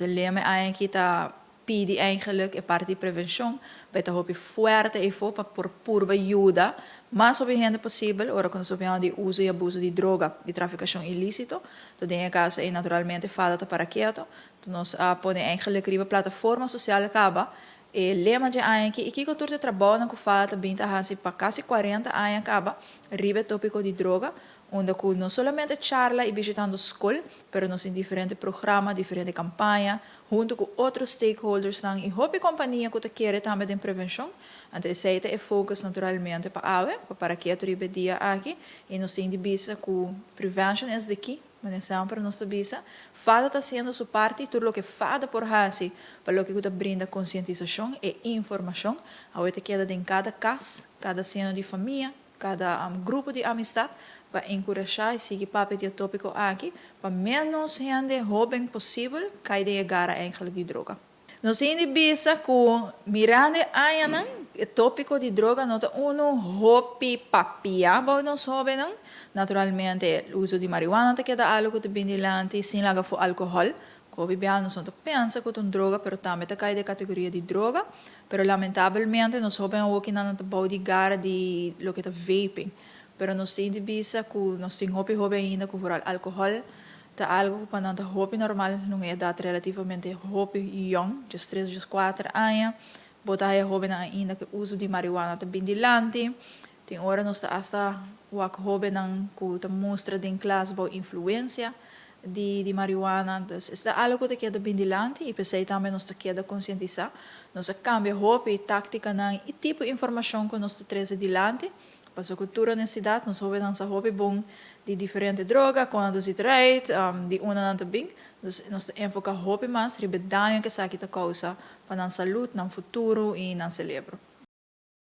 Lema aki ta pidi eigenlijk e parti di prevencion, pa ta hopi fuerte eyfo pa por purba yuda mas hopi hende posibel ora cu nos papia di uso y abuso di droga y traficacion ilicito. Entonces, den e caso ey naturalmente FADA ta para keto. Entonces, nos a pone eigenlijk riba plataforma social caba e lema di aña aki y kico tur e trabounan cu FADA ta bin ta haci pa casi 40 aña caba riba e topico di droga, unda cu no solamente charla y bishitando scol, pero nos tin diferente programa, diferente campaña, hunto cu otro stakeholders nan y hopi compania cu ta kere tambe den prevencion. Anto esey ta e focus naturalmente pa awe, pa para keto riba e dia aki, y nos tin di bisa cu prevention is the key, manera semper nos ta bisa. FADA ta haciendo su parti, tur loke FADA por haci pa loke cu ta brinda concientisacion y informacion, awe ta keda den cada cas, cada seno di famia, cada grupo di amistad, pa encurasha y sigui papia di e topico aki, pa menos hende hoben posibel cay den e gara eigenlijk di droga. Nos tin di bisa cu mirando e añanan, e topico di droga no ta uno hopi papia bou nos hobennan. Naturalmente, uso di marihuana ta keda algo cu ta bin dilanti, sin laga fu alcohol. Cu hopi bia nos no ta pensa cu ta un droga, pero tambe ta cay den e categoria di droga. Pero lamentabelmente nos hoben awokinan ta bou di gara di loke ta vaping. Pero nos tin di bisa cu nos tin hopi hoben ainda cu vooral alcohol ta algo cu pa nan ta hopi normal na un edad relativamente hopi yong, 13, 14 aña. Bo ta haya hobennan ainda cu uso di marihuana ta bin dilanti. Tin ora nos ta hasta wak hobennan cu ta mustra den klas bou influencia di marihuana. Dus esey ta algo cu ta keda bin dilanti y pesey tambe nos ta keda concientisa. Nos a cambia hopi tacticanan y tipo informacion cu nos ta trece dilanti. Pasobra cu tur honestidad, nos hobennan sa hopi bon di diferente droga, con nan ta zit eruit, di unda nan ta bin. Dus nos ta enfoca hopi mas riba e daño cu esaki ta causa pa nan salud, nan futuro y nan celebro.